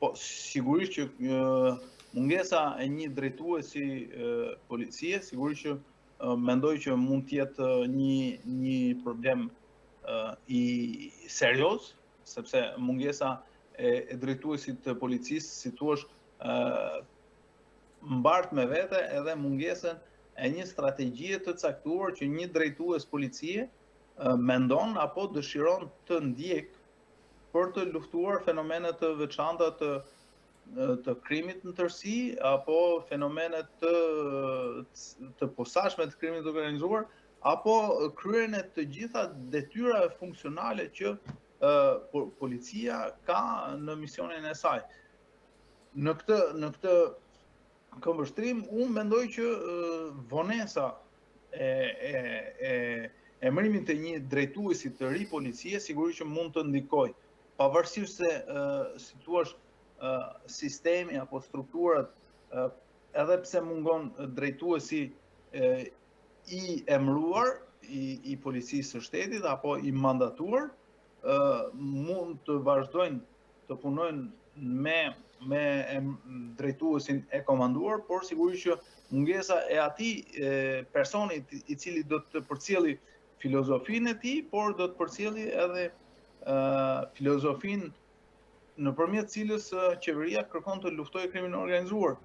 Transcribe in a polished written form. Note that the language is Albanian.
Po, sigurisht që mungesa e një drejtuesi policie, sigurisht që mendoj që mund të jetë një një problem i serioz, sepse mungesa e, e drejtuesit të policisë, si thuash, mbart me vete edhe mungesën e një strategjie të caktuar që një drejtues policie mendon apo dëshiron të ndjek për të luftuar fenomene të veçanta të të krimit në tërësi apo fenomene të të posaçme të krimit të organizuar apo kryerjen e të gjitha detyrave funksionale që policia ka në misionin e saj. Në këtë në këtë këndvështrim unë mendoj që vonesa e e e emërimit të një drejtuesi të ri policie sigurisht që mund të ndikojë, pavarësisht se si thuash sistemi apo strukturat edhe pse mungon drejtuesi i emëruar i, i policisë së shtetit apo i mandatuar, mund të vazhdojnë të punojnë me me drejtuesin e komanduar, por sigurisht që mungesa e atij personi i cili do të përcjelli filozofinë e tij, por do të përcjelli edhe filozofinë nëpërmjet cilës qeveria kërkon të luftojë krimin e organizuar.